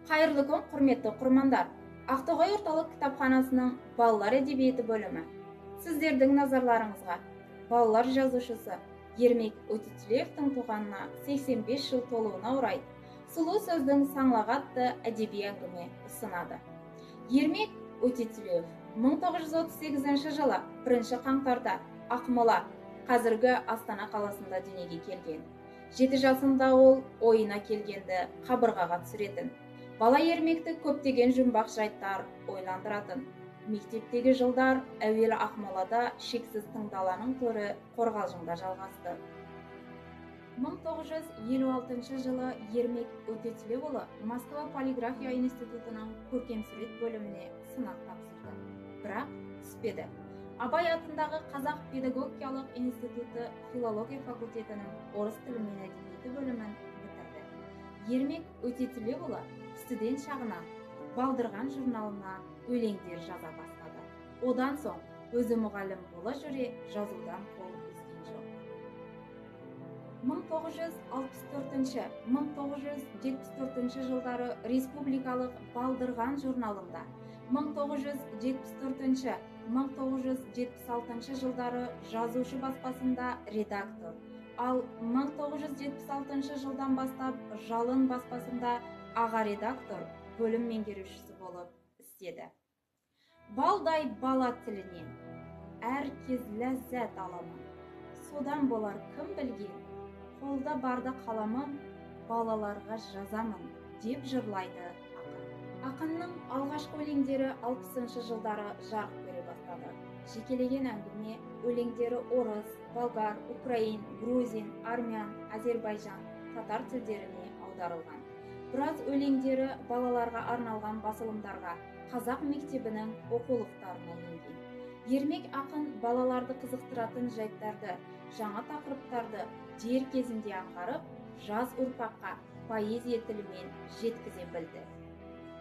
Қайырлы күн, құрметті оқырмандар! Ақтоғай орталық кітапханасының балалар әдебиеті бөлімі сіздердің назарларыңызға балалар жазушысы Ермек Өтетілеевтің туғанына 85 жыл толуына орай «Сұлу сөздің саңлағы» атты әдеби әңгіме ұсынады. Ермек Өтетілеев 1938 жылы 1 қаңтарда Ақмола, қазіргі Астана қаласында дүниеге келген. 7 жасында ол ойына келгенді қабырғаға түсіретін. Бала Ермекті көптеген жұмбақ жайттар ойландыратын. Мектептегі жылдар әуелі Ақмолада, шексіз тың даланың төрі Қорғалжыңда жалғасты. 1956 жылы Ермек Өтетілеуұлы Москва полиграфия институтының көркемсурет бөліміне сынақ тапсырды, бірақ түспеді. Абай атындағы Қазақ педагогикалық институты филология факультетінің орыс тілі мен әдебиеті бөлімін бітірді. Ермек Өтетілеуұлы студент шағынан «Балдырған» журналына өлеңдер жаза бастады. Одан соң өзі мұғалім бола жүре жазудан қол үзген жоқ. 1964-1974 жылдары республикалық «Балдырған» журналында, 1974-1976 жылдары «Жазушы» баспасында редактор, ал 1976 жылдан бастап «Жалын» баспасында аға редактор, бөлім меңгерушісі болып істеді. «Балдай бала тілінен әр кез ләззат аламын, содан болар, кім білген, қолда барда қаламым, балаларға жазамын», – деп жырлайды ақын. Ақынның алғашқы өлеңдері 60 жылдары жарық көре бастады. Жекелеген әңгіме, өлеңдері орыс, болгар, украин, грузин, армян, әзербайжан, татар тілдеріне аударылған. Біраз өлеңдері балаларға арналған басылымдарға, қазақ мектебінің оқулықтарына енген. Ермек ақын балаларды қызықтыратын жайттарды, жаңа тақырыптарды дер кезінде аңғарып, жас ұрпаққа поэзия тілімен жеткізе білді.